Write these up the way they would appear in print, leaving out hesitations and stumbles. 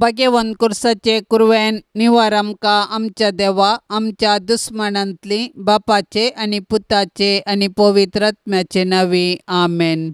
भाग्यवंत कुर्साचे कुरवेन निवार आमकां आमच्या देवा आमच्या दुस्मानांतली बापाचे आनी पुताचे आनी पवित्र आत्म्याचे नांवी आमेन.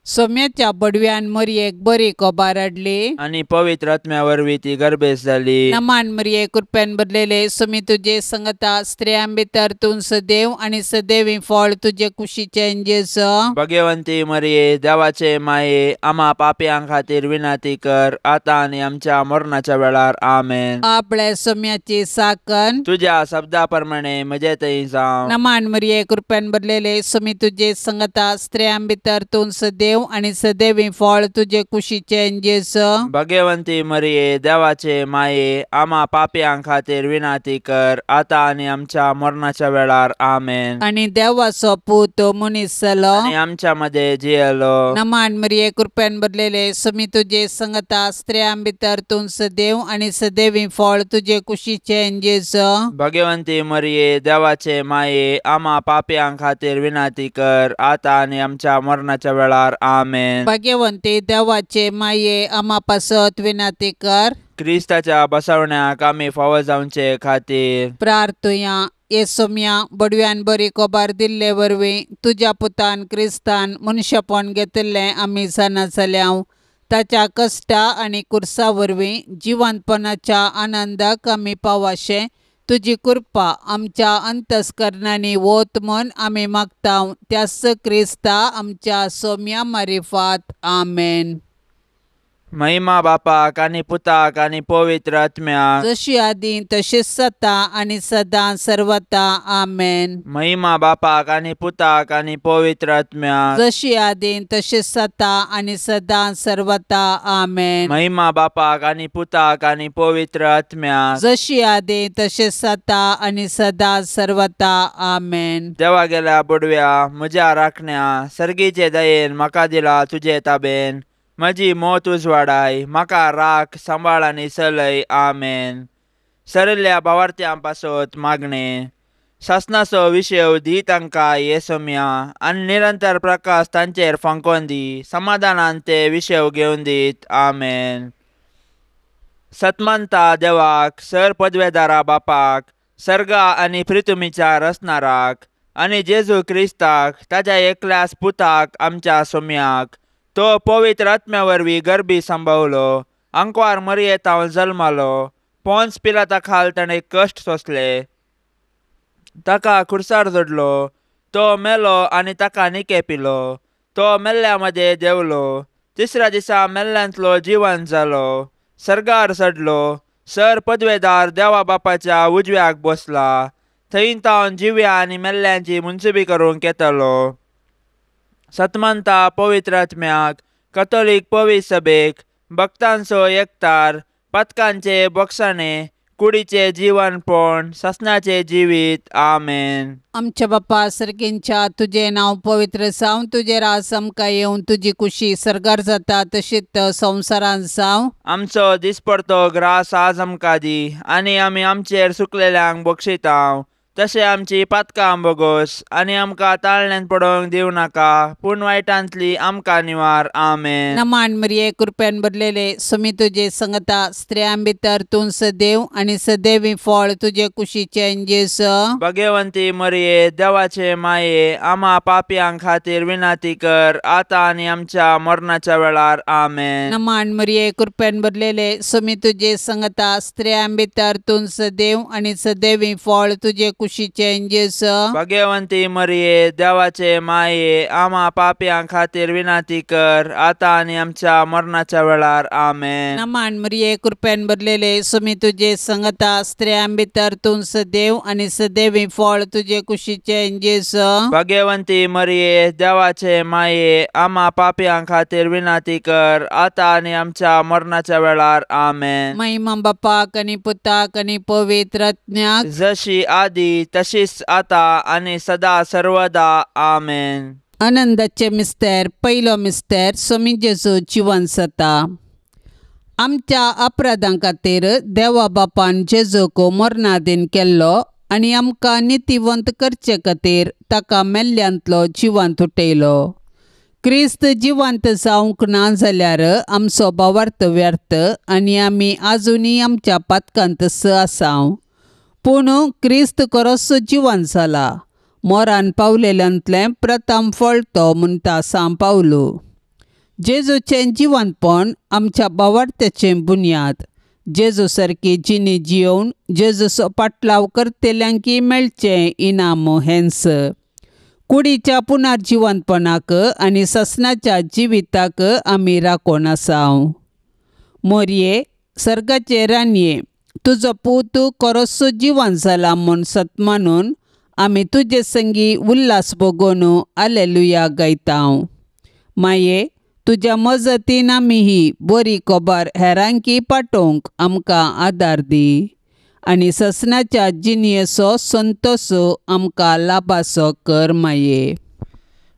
सोम्याच्या बडव्यान मरयेक बरी कोबार हाडली आनी पवित्र आत्म्या वरवीं ती गर्भेस जाली. नमान मरये कृपेन भरलेले सोमी तुजे संगता स्त्रियां भितर तूं सदैव आनी सदैवी फळ तुजे कुशीचें जेजू. भगवंती मरिये देवाचे माये आमा पापयां खातीर विनंती कर आतां आनी आमच्या मरणाच्या वेळार आमेन. आपल्या सोम्याची साकन तुज्या शब्दा प्रमाणे म्हजे थंय जावं. नमान मरिये कृपेन भरलेले सोमी तुजे संगता स्त्रियां भितर तूं सदैव आनी सदैवी फळ तुजे कुशीचें जेजू. भगवंती मरिये देवाचे माये आमा पापयां खातीर विनंती कर आतां आनी आमच्या मरणाच्या वेळार आमेन. आनी देवाचो पूत मनीस जालो आनी आमच्या मदें जियेलो. नमान मरिये कृपेन भरलेले सोमी तुजे संगता स्त्रियां भितर तूं सदैव आनी सदैवी फळ तुजे कुशीचें जेजू. भगवंती मरिये देवाचे माये आमा पापयां खातीर विनंती कर आतां आनी आमच्या मरणाच्या वेळार आमेन. भाग्यवंती देवाचे माये आमा पासत विनंती कर. क्रिस्ताच्या बसवण्याक आमी फावो जावचे खातीर प्रार्थुया. ये सोम्या बडव्यान बरी कोबार दिल्ले वरवीं तुज्या पुतान क्रिस्तान मनशापण घेतिल्लें आमी जाणा जाल्या. ताच्या कश्टा आनी कुर्सा वरवीं जिवंतपणाच्या आनंदाक आमी पावाशें तुजी कृपा आमच्या अंतस्करणांनी वत म्हूण आमी मागता त्याच क्रिस्ता आमच्या सोम्या मारिफात आमेन. महिमा बापाक आनी पुताक आनी पवित्र आत्म्याक जशी आदी तशीच सता आनी सदां सर्वता आमेन. महिमा बापाक आनी पुताक आनी पवित्र आत्म्याक जशी आदी तशीच सता आनी सदां सर्वता आमेन. महिमा बापाक आनी पुताक आनी पवित्र आत्म्याक जशी आदी तशीच सता आनी सदां सर्वता आमेन. देवा गेल्या बुडव्या म्हज्या राखण्या सर्गीचे दयेन म्हाका दिला तुजे ताबेन म्हजी मोत उजवाडाय म्हाका राख सांबाळ आनी चलय आमेन. सरिल्ल्या भावार्थ्यां पासत मागणें सासनाचो विशय दी तांकां ये सोम्या आनी निरंतर प्रकाश तांचेर फांकोवन दी समाधानान ते विशय घेवन दीत आमेन. सतमानता देवाक सर पदवेदारा बापाक सर्गा आनी प्रितुमीच्या रचणाराक आनी जेजू क्रिस्ताक ताज्या एकल्याच पुताक आमच्या सोम्याक तो पवित्र आत्म्या वरवीं गर्भी संभवलो आंकवार मरयेतावन जल्मालो पोन्स पिलाता खाल ताणें कश्ट सोंसले ताका खुर्सार जोडलो तो मेलो आनी ताका निके पिलो तो मेल्ल्या मदें देंवलो तिसऱ्या दिसा मेल्ल्यांतलो जिवन जालो सर्गार चडलो सर पदवेदार देवा बापाच्या उजव्याक बसला थंय तावन जिव्या आनी मेल्ल्यांची मुनसुबी करूंक येतलो. सतमंता पवित्र आत्म्याक कथोलीक पवित्र सभेक भक्तांचो एकतार पथकांचे बोगसाणे कुडीचे जीवनपण सासणाचें जिवीत आमेन. आमच्या बापा सर्गींच्या तुजें नांव पवित्र जावं तुजें राज आमकां येवं तुजी कुशी सर्गार जाता तशीच संवसारांत जावं. आमचो दिसपडतो ग्रास आज आमकां दी आनी आमी आमचेर सुकलेल्यांक बक्षितांव तशें आमची पातकां बोगोस आनी आमकां ताळण्यान पडोवंक दिवं नाका पूण वायटांतली आमकां निवार आमेन. नमान मरिये कृपेन भरलेले सोमी तुजे संगता स्त्रियां भितर तूं सदैव आनी सदैवी फळ तुजे कुशीचें जेजू. भगवंती मरिये देवाचे माये आमा पापयां खातीर विनंती कर आतां आनी आमच्या मरणाच्या वेळार आमेन. नमान मरिये कृपेन भरलेले सोमी तुजे संगता स्त्रियां भितर तूं सदैव आनी सदैवी फळ तुजे कुशीचें जेजू. भगवंती मरिये देवाचे माये आमा पापयां खातीर विनंती कर आतां आनी आमच्या मरणाच्या वेळार आमेन. नमान मरिये कृपेन भरलेले सोमी तुजे संगता स्त्रियां भितर तूं सदैव आनी सदैवी फळ तुजे कुशीचें जेजू. भगवंती मरिये देवाचे माये आमा पापयां खातीर विनंती कर आतां आनी आमच्या मरणाच्या वेळार आमेन. महिमा बापाक आनी पुताक आनी पवित्र आत्म्याक जशी आदी तशीच आता आनी सदा सर्वदा आमेन. आनंदाचे मिस्तेर पयलो मिस्तेर सोमी जेजू जिवन जाता. आमच्या अपराधां खातीर देवा बापान जेजूक मरणादीन केल्लो आनी आमकां नितीवंत करचे खातीर ताका मेल्ल्यांतलो जिवंत उठयलो. क्रिस्त जिवंत जावंक ना जाल्यार आमचो भावार्थ व्यर्थ आनी आमी आजुनूय आमच्या पातकांत आसाव. पूण क्रिस्त खरोच जिवंत जाला, मोरान पावलेल्यांतलें प्रथम फळ तो म्हणटा सांव पावलो. जेजूचें जिवंतपण आमच्या भावार्थ्याचें बुन्याद. जेजू सारकी जिणी जियोवन जेजूचो पाटलाव करतल्यांकी मेळचें इनाम हेंच. कुडीच्या पुनर्जिवंतपणाक आनी ससनाच्या जिविताक आमी राखून आसाव. मोरये, सर्गाचे राणये, तुजो पूत खरोच जिवंत जाला म्हूण सत मानून आमी तुजे संगी उल्हास भोगोवन आलेलुया गायताव. माये, तुज्या मजतीन आमी ही बरी खबर हेरांकी पाठोवंक आमकां आदार दी आनी ससनाच्या जिणयेचो संतोश आमकां लाभाचो कर. माये,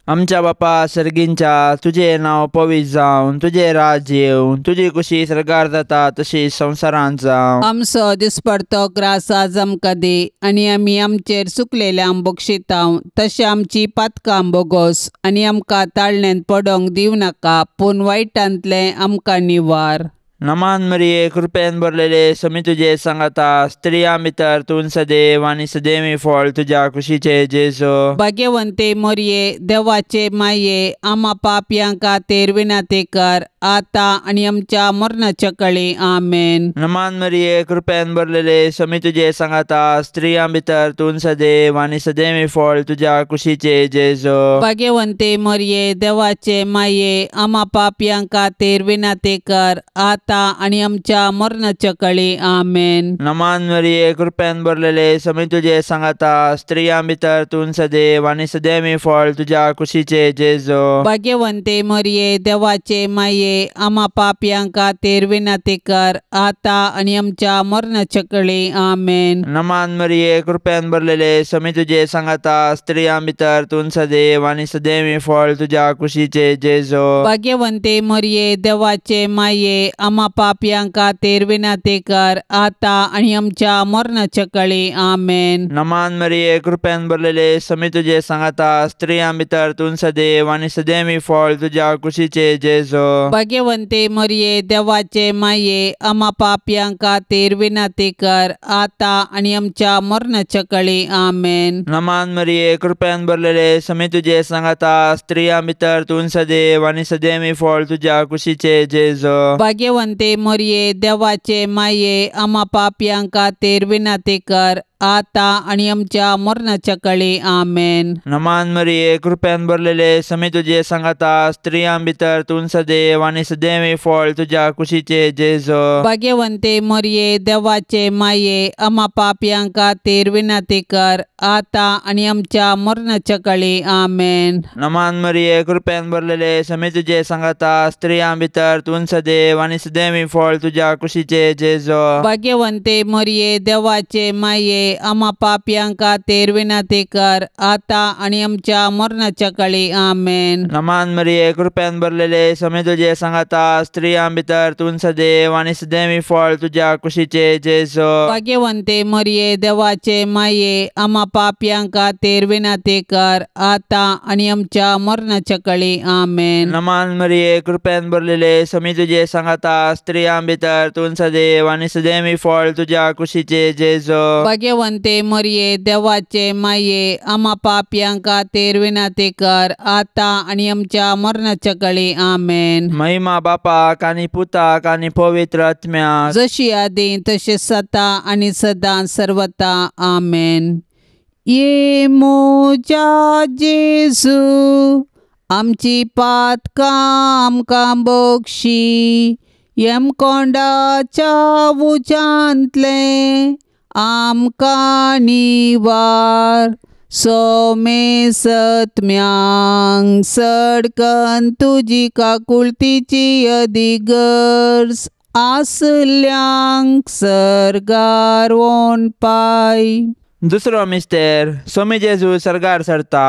आमच्या बापा सर्गींच्या, तुजें नांव पवित्र जावन, तुजें राज येवन, तुजी कुशी सर्गार जाता तशी संवसारांत जावं. आमचो दिसपडतो ग्रास आज आमकां दी आनी आमी आमचेर चुकलेल्यांक बक्षितांव तशें आमची पातकां बोगोस आनी आमकां ताळण्यांत पडोंक दिवं नाका, पूण वायटांतलें आमकां निवार. नमान मरिये, कृपेन भरलेले, समी तुजे सांगाता, स्त्रियां भितर तूं सदैव आनी सदैवी फळ तुज्या कुशीचे जेजू. भाग्यवंते मोरये, देवाचे माये, आमा पापयां खातीर विनंती कर आतां आनी आमच्या मरणाच्या कळी. आमेन. नमान मरिये, कृपेन भरलेले, समी तुजे सांगाता, स्त्रियां भितर तूं सदैव आनी सदैवी फळ तुज्या कुशीचे जेजू. भाग्यवंते मोरये, देवाचे माये, आमा पापयां खातीर विनंती कर आतां आनी आमच्या मरणाच्या कळी. आमेन. नमान मरिये, कृपेन भरलेले, समी तुजे सांगाता, स्त्रियां भितर तूं सदैव आनी सदैवी फळ तुज्या कुशीचे जेजू. भाग्यवंते मोरये, देवाचे माये, आमा पापयां खातीर विनंती कर आतां आनी आमच्या मरणाच्या कळी. आमेन. नमान मरिये, कृपेन भरलेले, समी तुजे सांगाता, स्त्रियां भितर तूं सदैव आनी सदैवी फळ तुज्या कुशीचे जेजू. भाग्यवंते मोरये, देवाचे माये, आमा पापयां खातीर विनंती कर आतां आनी आमच्या मरणाच्या कळी. आमेन. नमान मरिये, कृपेन भरलेले, समी तुजे सांगाता, स्त्रियां भितर तूं सदैव आनी सदैवी फळ तुज्या कुशीचे जेजू. भाग्यवंते मोरये, देवाचे माये, आमा पापयां खातीर विनंती कर आतां आनी आमच्या मरणाच्या कळी. आमेन. नमान मरिये, कृपेन भरलेले, समी तुजे सांगाता, स्त्रियां भितर तूं सदैव आनी सदैवी फळ तुज्या कुशीचे जेजू. भाग्यवंते मोरये, देवाचे माये, आमा पापयां खातीर विनंती कर आतां आनी आमच्या मरणाच्या कळी. आमेन. नमान मरिये, कृपेन भरलेले, समी तुजे सांगाता, स्त्रियां भितर तूं सदैव आनी सदैवी फळ तुज्या कुशीचे जेजू. भाग्यवंते मोरये, देवाचे माये, आमा पापयां खातीर विनंती कर आतां आनी आमच्या मरणाच्या कळी. आमेन. नमान मरिये, कृपेन भरलेले, समी तुजे सांगाता, स्त्रियां भितर तूं सदैव आनी सदैवी फळ तुज्या कुशीचे जेजू. भाग्यवंते मोरये, देवाचे माये, आमा पापयां खातीर विनंती कर आतां आनी आमच्या मरणाच्या कळी. आमेन. नमान मरिये, कृपेन भरलेले, समी तुजे सांगाता, स्त्रियां भितर तूं सदैव आनी सदैवी फळ तुज्या कुशीचे जेजू. भाग्यवंते मोरये, देवाचे माये, आमा पापयां खातीर विनंती कर आतां आनी आमच्या मरणाच्या कळी. आमेन. नमान मरिये, कृपेन भरलेले, समी तुजे सांगाता, स्त्रियां भितर तूं सदैव आनी सदैवी फळ तुज्या कुशीचे जेजू. भाग्यवंते मोरये, देवाचे माये, आमा पापयां खातीर विनंती कर आतां आनी आमच्या मरणाच्या कळी. आमेन. महिमा बापाक आनी पुताक आनी पवित्र आत्म्याक, जशी आदी तशी सता आनी सदां सर्वता. आमेन. ये मोजा जेजू, आमची पातकां आमकां बक्षी, यमकोंडाच्या उज्यांतलें आमकां निवार. सोमे सत्म्यांक सडकन तुजी काकुळतीची अदिगर्ज आसल्यांक सर्गार वोन पाय. दुसरो मिस्तेर, सोमी जेजू सर्गार सरता.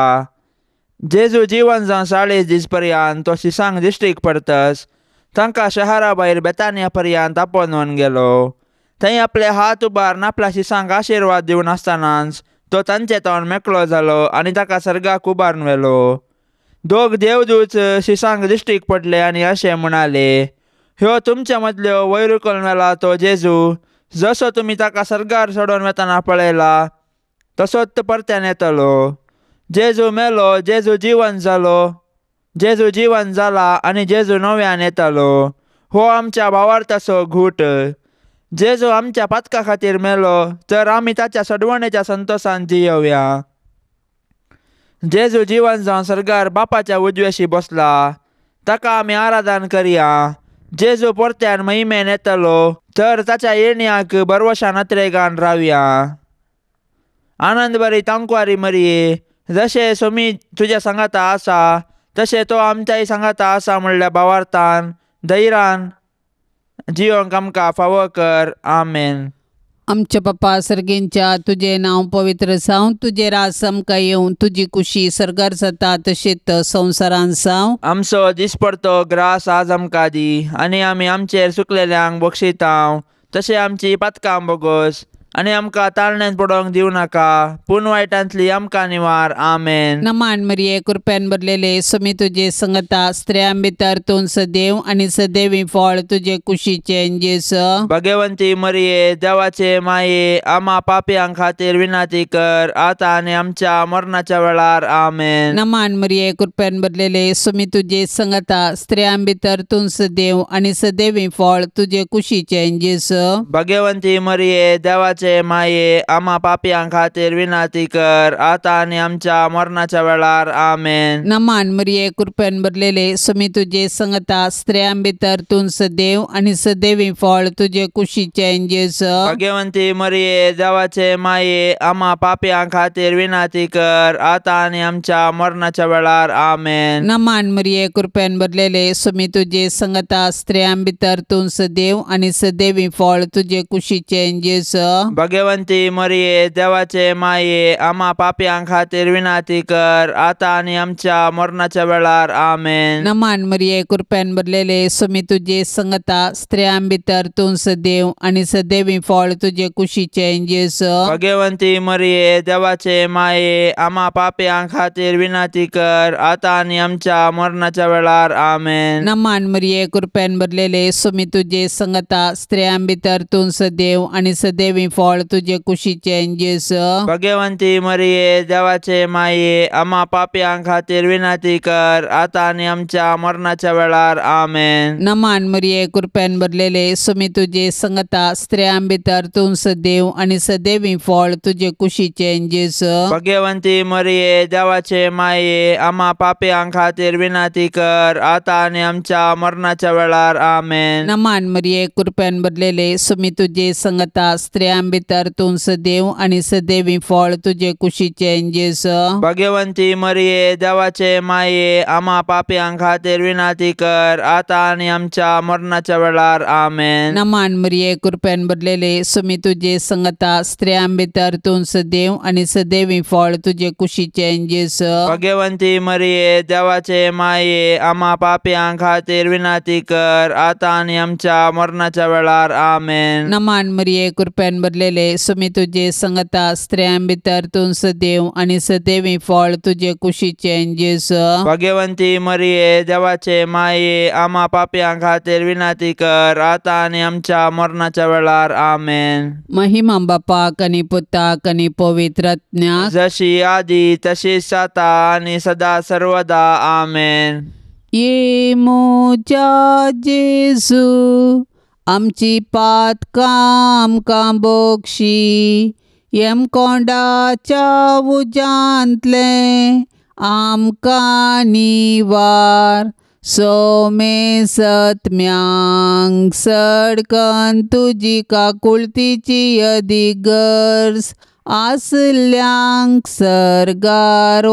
जेजू जिवन जावन 40 दीस पर्यंत तो शिसांक दिश्टीक पडतस तांकां शहरा भायर बेतानिया पर्यंत आपोवन गेलो. थंय आपले हात उबारून आपल्या शिसांक आशिर्वाद दिवन आसतनाच तो तांचे तोंड मेकळो जालो आनी ताका सर्गाक उबारून व्हेलो. दोग देवदूत शिसांक दिश्टीक पडले आनी अशें म्हणाले, ह्यो तुमच्या मदल्यो वयर उखलून व्हेला तो जेजू, जसो तुमी ताका सर्गार चडोवन वेतना पळयला तसोच परत्यान येतलो. जेजू मेलो, जेजू जिवन जालो, जेजू जिवन जाला आनी जेजू नव्यान येतलो. हो आमच्या भावार्थाचो घूट. जेजू आमच्या पातका खातीर मेलो तर आमी ताच्या सडवणेच्या संतोशान जियोवया. जेजू जिवन जावन सर्गार बापाच्या उजव्याशी बसला, ताका आमी आराधन करया. जेजू परत्यान महिमेन येतलो तर ताच्या येण्याक बरवशान अत्रेगान रावया. आनंद बरी तांकवारी मरये, जशें सोमी तुज्या सांगाता आसा तशें तो आमच्याय सांगाता आसा म्हणल्या भावार्थान धैर्यान जियोंक आमकां फावो कर. आमेन. आमच्या बापा सर्गेंच्या, तुजें नांव पवित्र जावं, तुजें राज आमकां येवं, तुजी कुशी सर्गार जाता तशेंच संवसारान जावं. आमचो दिसपडतो ग्रास आज आमकां दी आनी आमी आमचेर सुकलेल्यांक बक्षितांव तशें आमची पातकां बोगोस आनी आमकां ताळण्यान पडोवंक दिवं नाका, पूण वायटांतली आमकां निवार. आमेन. नमान मरिये, कृपेन भरलेले, स्वामी तुजे संगता, स्त्रियां भितर तूं सदैव आनी सदैवी फळ तुजे कुशीचें जेजू. भगवंती मरिये, देवाचे माये, आमा पापयां खातीर विनंती कर आतां आनी आमच्या मरणाच्या वेळार. आमेन. नमान मरिये, कृपेन भरलेले, स्वामी तुजे संगता, स्त्रियां भितर तूं सदैव आनी सदैवी फळ तुजे कुशीचें जेजू. भगवंती मरिये, देवाचे माये, आमा पापयां खातीर विनंती कर आतां आनी आमच्या मरणाच्या वेळार. आमेन. नमान मरिये, कृपेन भरलेले, स्वामी तुजे संगता, स्त्रियां भितर तूं सदैव आनी सदैवी फळ तुजे कुशीचें जेजू. भगवंती मरिये, देवाचे माये, आमा पापयां खातीर विनंती कर आतां आनी आमच्या मरणाच्या वेळार. आमेन. नमान मरिये, कृपेन भरलेले, स्वामी तुजे संगता, स्त्रियां भितर तूं सदैव आनी सदैवी फळ तुजे कुशीचें जेजू. भगवंती मरिये, देवाचे माये, आमा पापयां खातीर विनंती कर आतां आनी आमच्या मरणाच्या वेळार. आमेन. नमान मरिये, कृपेन भरलेले, स्वामी तुजे संगता, स्त्रियां भितर तूं सदैव आनी सदैवी फळ तुजे कुशीचें जेजू. भगवंती मरिये, देवाचे माये, आमा पापयां खातीर विनंती कर आतां आनी आमच्या मरणाच्या वेळार. आमेन. नमान मरिये, कृपेन भरलेले, स्वामी तुजे संगता, स्त्रियां भितर तूं सदैव आनी सदैवी फळ तुजे कुशीचें जेजू. भगवंती मरिये, देवाचे माये, आमा पापयां खातीर विनंती कर आतां आनी आमच्या मरणाच्या वेळार. आमेन. नमान मरिये, कृपेन भरलेले, स्वामी तुजे संगता, स्त्रियां भितर तूं सदैव आनी सदैवी फळ तुजे कुशीचें जेजू. भगवंती मरिये, देवाचे माये, आमा पापयां खातीर विनंती कर आतां आनी आमच्या मरणाच्या वेळार. आमेन. नमान मरिये, कृपेन भरलेले, स्वामी तुजे संगता, स्त्रियां भितर तूं सदैव आनी सदैवी फळ तुजे कुशीचें जेजू. भगवंती मरिये, देवाचे माये, आमा पापयां खातीर विनंती कर आतां आनी आमच्या मरणाच्या वेळार. आमेन. नमान मरिये, कृपेन भरलेले, स्वामी तुजे संगता, स्त्रियां भितर तूं सदैव आनी सदैवी फळ तुजे कुशीचें जेजू. भगवंती मरिये, देवाचे माये, आमा पापयां खातीर विनंती कर आतां आनी आमच्या मरणाच्या वेळार. आमेन. नमान मरिये, कृपेन भरलेले, स्वामी तुजे संगता, स्त्रियां भितर तूं सदैव आनी सदैवी फळ तुजे कुशीचें जेजू. भगवंती मरिये, देवाचे माये, आमा पापयां खातीर विनंती कर आतां आनी आमच्या मरणाच्या वेळार. आमेन. महिमा बापाक आनी पुताक आनी पवित्र आत्म्याक, जशी आदी तशीच आतां आनी सदा सर्वदा. आमेन. ये म्हज्या जेजू, आमची पातकां आमकां बक्षी, यमकोंडाच्या उज्यांतलें आमकां निवार, सोमे सत्म्यांक सडकन तुजी काकुळतीची अदीक गरज आसल्यांक सर्गार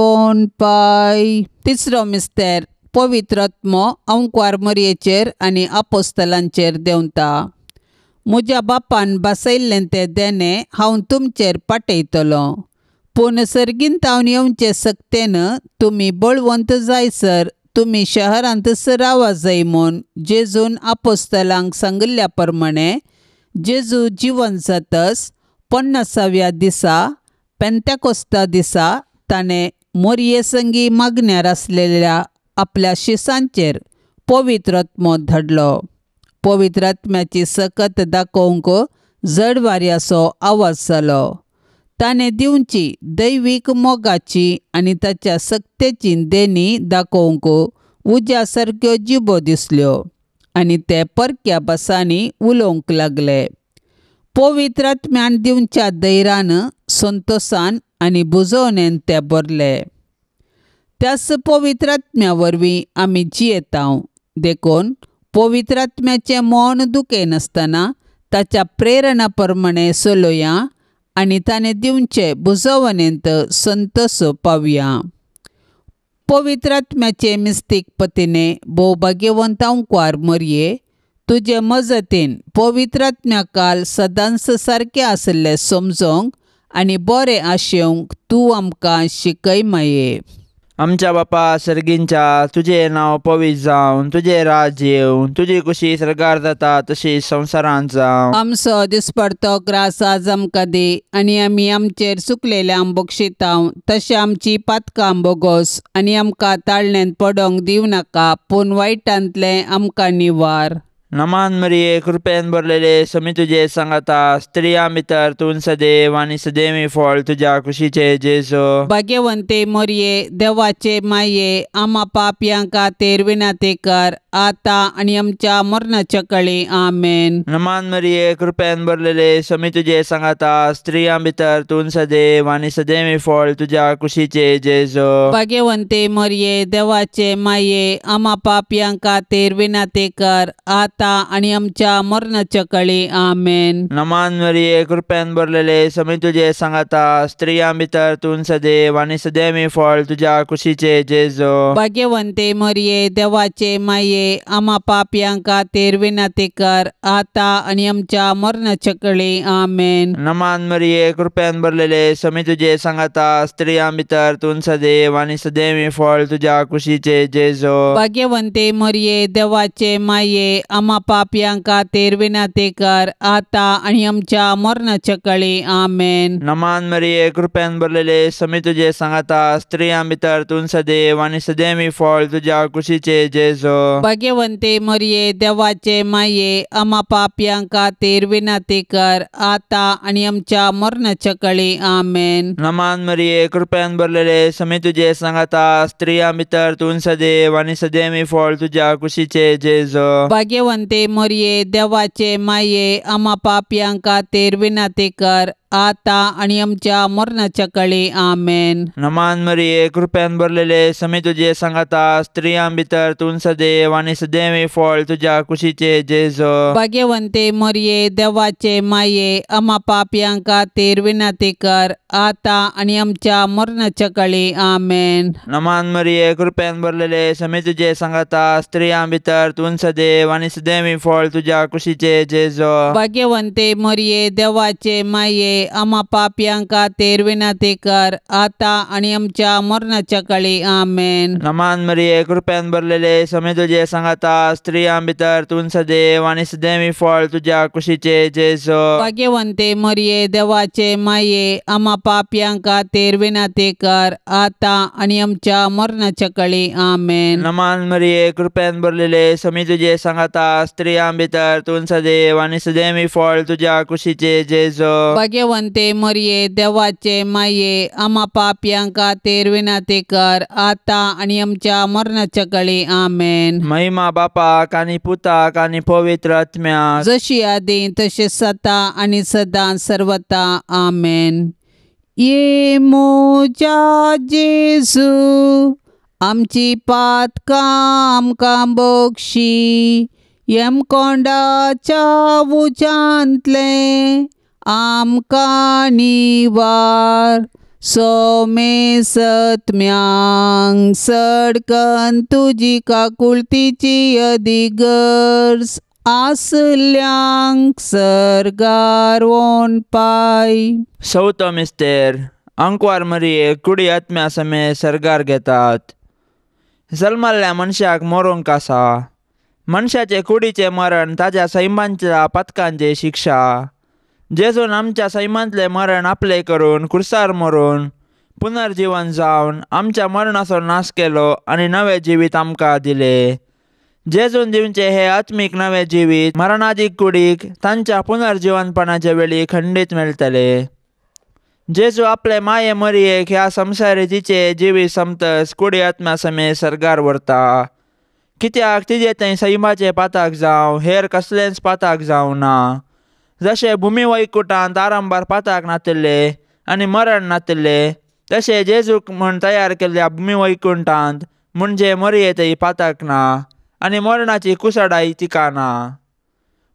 पाय. तिसरो मिस्तेर, पवित्र आत्मो अंकवार मरयेचेर आनी आपोस्तलांचेर देंवता. म्हज्या बापान बसयल्लें तें देणें हांव तुमचेर पाटयतलो, पूण सर्गींतावन येवचे सक्तेन तुमी बळवंत जायसर तुमी शहरांतच रावा जाय म्हूण जेजून आपोस्तलांक सांगिल्ल्या प्रमाणे जेजू जिवन जातच 50व्या दिसा पेंतेकोस्ता दिसा ताणें मोरये संगी मागण्यार आसलेल्या आपल्या शिसांचेर पवित्र आत्मो धाडलो. पवित्र आत्म्याची सकत दाखोवंक जड वाऱ्याचो आवाज जालो. ताणें दिवची दैवीक मोगाची आनी ताच्या सक्तेची देणी दाखोवंक उज्या सारक्यो जिबो दिसल्यो आनी ते परक्या भासांनी उलोवंक लागले. पवित्र आत्म्यान दिवच्या धैर्यान, संतोसान आनी बुजोवणेन ते भरले. त्याच पवित्र आत्म्या वरवीं आमी जियेतांव. देखून पवित्र आत्म्याचें मन दुखयनासतना ताच्या प्रेरणा प्रमाणें चलोया आनी ताणें दिवचे बुजोवणेंत संतोष पावया. पवित्र आत्म्याचे मिस्तीक पतीने भोव भाग्यवंत अंकवार मरये, तुजे मजतीन पवित्र आत्म्या काल सदांच सारकें आशिल्लें समजोंक आनी बरें आशेवंक तूं आमकां शिकय माये. आमच्या बापा सर्गींच्या, तुजें नांव पवित्र जावन, तुजें राज येवन, तुजी कुशी सर्गार जाता तशी संवसारांत जावं. आमचो दिसपडतो ग्रास आज आमकां दी आनी आमी आमचेर चुकलेल्यांक बक्षितांव तशें आमची पातकां बोगोस आनी आमकां ताळण्यांत पडोंक दिवं नाका, पूण वायटांतलें आमकां निवार. नमान मरिये, कृपेन भरलेले, समी तुजे सांगाता, स्त्रियां भितर तूं सदैव आनी सदैवी फळ तुज्या कुशीचे जेजू. भाग्यवंते मरिये, देवाचे माये, आमा पापयां खातीर विनंती कर आतां आनी आमच्या मरणाच्या कळी. आमेन. नमान मरिये, कृपेन भरलेले, समी तुजे सांगाता, स्त्रियां भितर तूं सदैव आनी सदैवी फळ तुज्या कुशीचे जेजू. भाग्यवंते मरिये, देवाचे माये, आमा पापयां खातीर विनंती कर आतां आनी आमच्या मरणाच्या कळी. आमेन. नमान मरिये, कृपेन भरलेले, समी तुजे सांगाता, स्त्रियां भितर तूं सदैव आनी सदैवी फळ तुज्या कुशीचे जेजू. भाग्यवंते मरिये, देवाचे माये, आमा पापयां खातीर विनंती कर आतां आनी आमच्या मरणाच्या कळी. आमेन. नमान मरिये, कृपेन भरलेले, समी तुजे सांगाता, स्त्रियां भितर तूं सदैव आनी सदैवी फळ तुज्या कुशीचे जेजू. भाग्यवंते मरिये, देवाचे माये, आमा पापयां खातीर विनंती कर आतां आनी आमच्या मरणाच्या कळी. आमेन. नमान मरिये, कृपेन भरलेले, समी तुजे सांगाता, स्त्रियां भितर तूं सदैव आनी सदैवी फळ तुज्या कुशीचे जेजू. भाग्यवंते मरिये, देवाचे माये, आमा पापयां खातीर विनंती कर आतां आनी आमच्या मरणाच्या कळी. आमेन. नमान मरिये, कृपेन भरलेले, समी तुजे सांगाता, स्त्रियां भितर तूं सदैव आनी सदैवी फळ तुज्या कुशीचे जेजू. भाग्यवंते मरिये, देवाचे माये, आमा पापयां खातीर विनंती कर आतां आनी आमच्या मरणाच्या कळी. आमेन. नमान मरिये, कृपेन भरलेले, समी तुजे सांगाता, स्त्रियां भितर तूं सदैव आनी सदैवी फळ तुज्या कुशीचे जेजू. भाग्यवंते मरिये, देवाचे माये, आमा पापयां खातीर विनंती कर आतां आनी आमच्या मरणाच्या कळी. आमेन. नमान मरिये, कृपेन भरलेले, समी तुजे सांगाता, स्त्रियां भितर तूं सदैव आनी सदैवी फळ तुज्या कुशीचे जेजू. भाग्यवंते मरिये, देवाचे माये, आमा पापयां खातीर विनंती कर आतां आनी आमच्या मरणाच्या कळी. आमेन. नमान मरिये, कृपेन भरलेले, समी तुजे सांगाता, स्त्रियां भितर तूं सदैव आनी सदैवी फळ तुज्या कुशीचे जेजू. भाग्यवंते मरिये, देवाचे माये, आमा पापयां खातीर विनंती कर आतां आनी आमच्या मरणाच्या कळी. आमेन. नमान मरिये, कृपेन भरलेले, समी तुजे सांगाता, स्त्रियां भितर तूं सदैव आनी सदैवी फळ तुज्या कुशीचे जेजू. भाग्यवंते मरिये, देवाचे माये, आमा पापयां खातीर विनंती कर आतां आनी आमच्या मरणाच्या कळी. आमेन. महिमा बापाक आनी पुताक आनी पवित्र आत्म्याक, जशी आदी तशी सता आनी सदां सर्वता. आमेन. ये मोजा जेजू, आमची पातकां आमकां बक्षी, यमकोंडाच्या उज्यांतलें आमकां निवार, सोमे सत्म्यांक सडकन तुजी काकुळतीची अदिगर्ज आसल्यांक सर्गार वोन पाय. सौतो मिस्तेर, अंकवार मरिये कुडी आत्म्या समे सर्गार घेतात. जल्मल्ल्या मनशाक मरूंक आसा. मनशाचे कुडीचें मरण ताज्या सैमांच्या पातकांची शिक्षा. जेजून आमच्या सैमांतलें मरण आपलें करून कुर्सार मरून पुनर्जीवन जावन आमच्या मरणाचो नाश केलो आनी नवें जिवीत आमकां दिलें. जेजून दिवचें हें आत्मीक नवें जिवीत मरणादीक कुडीक तांच्या पुनर्जीवनपणाच्या वेळी खंडीत मेळटलें. जेजू आपले माये मरयेक ह्या संवसारी तिचें जिवीत समतस कुडी आत्म्या समेत सर्गार व्हरता. कित्याक तिजे थंय सैमाचें पाताक जावं हेर कसलेंच पाताक जावं ना. जशें भुमी वैकुटांत आरंभार पाताक नातिल्लें आनी मरण नातिल्लें तशें जेजूक म्हूण तयार केल्ल्या भुमी वैकुंठांत म्हणजे मरये थंय पाताक ना आनी मरणाची कुसडाय तिका ना.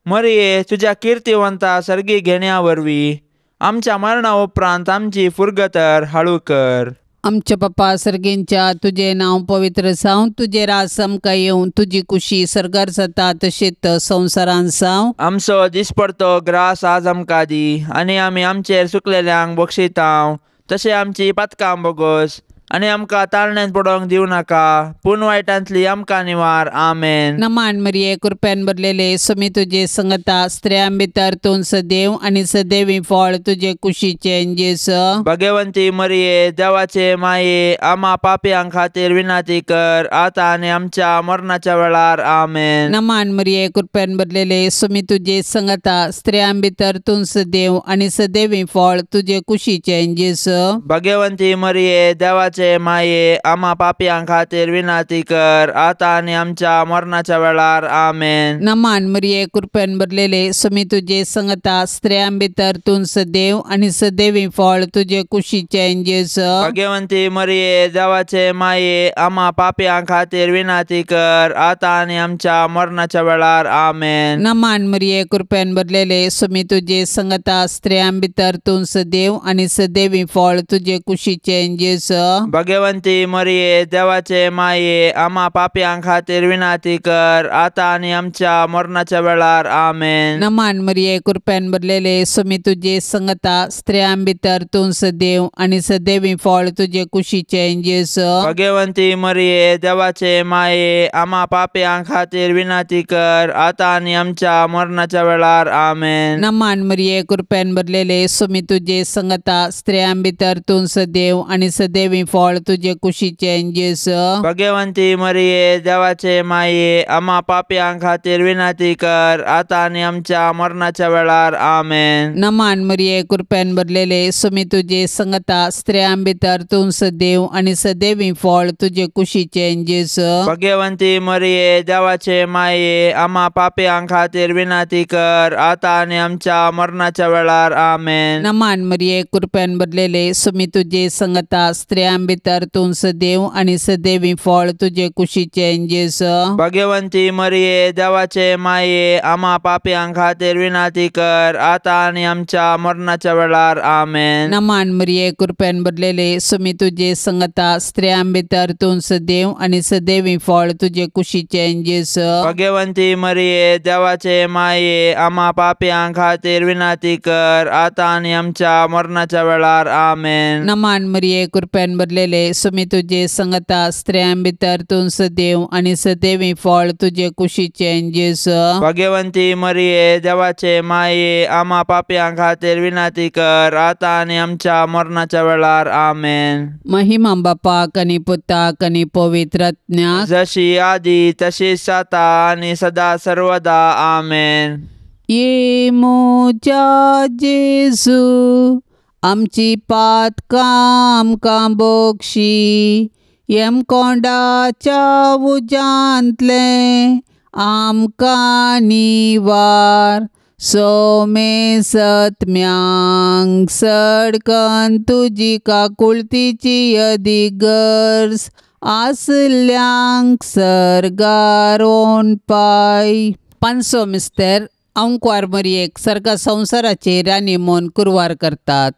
मरये तुज्या किर्तिवंता सर्गी घेण्या वरवीं आमच्या मरणा उपरांत आमची फुरगतर हाळू कर. आमच्या बापा सर्गींच्या तुजें नांव पवित्र जावं, तुजें राज आमकां येवं, तुजी कुशी सर्गार जाता तशीच संवसारांत जावं. आमचो दिसपडतो ग्रास आज आमकां दी आनी आमी आमचेर सुकलेल्यांक बक्षितांव तशें आमची पातकां बोगोस आनी आमकां ताळण्यांत पडोवंक दिवं नाका पूण वायटांतली आमकां निवार. आमेन. नमान मरिये कृपेन भरलेले स्वामी तुजे संगता, स्त्रियां भितर तूं सदैव आनी सदैवी फळ तुजे कुशीचें जेजू. भगवंती मरिये देवाचे माये आमा पापयां खातीर विनंती कर आतां आनी आमच्या मरणाच्या वेळार. आमेन. नमान मरिये कृपेन भरलेले स्वामी तुजे संगता, स्त्रियां भितर तूं सदैव आनी सदैवी फळ तुजे कुशीचें जेजू. भगवंती मरिये देवाचे माये आमा पापयां खातीर विनंती कर आतां आनी आमच्या मरणाच्या वेळार. आमेन. नमान मरिये कृपेन भरलेले स्वामी तुजे संगता, स्त्रियां भितर तूं सदैव आनी सदैवी फळ तुजे कुशीचें जेजू. भगवंती मरिये देवाचे माये आमा पापयां खातीर विनंती कर आतां आनी आमच्या मरणाच्या वेळार. आमेन. नमान मरिये कृपेन भरलेले स्वामी तुजे संगता, स्त्रियां भितर तूं सदैव आनी सदैवी फळ तुजे कुशीचें जेजू. भगवंती मरिये देवाचे माये आमा पापयां खातीर विनंती कर आतां आनी आमच्या मरणाच्या वेळार. आमेन. नमान मरिये कृपेन भरलेले स्वामी तुजे संगता, स्त्रियां भितर तूं सदैव आनी सदैवी फळ तुजे कुशीचें जेजू. भगवंती मरिये देवाचे माये आमा पापयां खातीर विनंती कर आतां आनी आमच्या मरणाच्या वेळार. आमेन. नमान मरिये कृपेन भरलेले स्वामी तुजे संगता, स्त्रियां भितर तूं सदैव आनी सदैवी फळ तुजे कुशीचें जेजू. भगवंती मरिये देवाचे माये आमा पापयां खातीर विनंती कर आतां आनी आमच्या मरणाच्या वेळार. आमेन. नमान मरिये कृपेन भरलेले स्वामी तुजे संगता, स्त्रियां भितर तूं सदैव आनी सदैवी फळ तुजे कुशीचें जेजू. भगवंती मरिये देवाचे माये आमा पापयां खातीर विनंती कर आतां आनी आमच्या मरणाच्या वेळार. आमेन. नमान मरिये कृपेन भरलेले स्वामी तुजे संगता, स्त्रियां भितर तूं सदैव आनी सदैवी फळ तुजे कुशीचें जेजू. भगवंती मरिये देवाचे माये आमा पापयां खातीर विनंती कर आतां आनी आमच्या मरणाच्या वेळार. आमेन. नमान मरिये कृपेन भरलेले स्वामी तुजे संगता, स्त्रियां भितर तूं सदैव आनी सदैवी फळ तुजे कुशीचें जेजू. भगवंती मरिये देवाचे माये आमा पापयां खातीर विनंती कर आतां आनी आमच्या मरणाच्या वेळार. आमेन. नमान मरिये कृपेन भरलेले स्वामी तुजे संगता, स्त्रियां भितर तूं सदैव आनी सदैवी फळ तुजे कुशीचें जेजू. भगवंती मरिये देवाचे माये आमा पापयां खातीर विनंती कर आतां आनी आमच्या मरणाच्या वेळार. आमेन. महिमा बापाक आनी पुताक आनी पवित्र आत्म्याक, जशी आदी तशीच आतां आनी सदा सर्वदा. आमेन. ये म्हज्या जेजू आमची पातकां आमकां बोगशी, यमकोंडाच्या उज्यांतलें आमकां निवार. सोमे सत्म्यांक सडकन तुजी काकुळतीची अदीक गरज आसल्यांक सर्गार ओनपाय. पांचसो मिस्तर अंकवार मरयेक सर्गा संवसाराचे राणी म्हूण कुरवार करतात.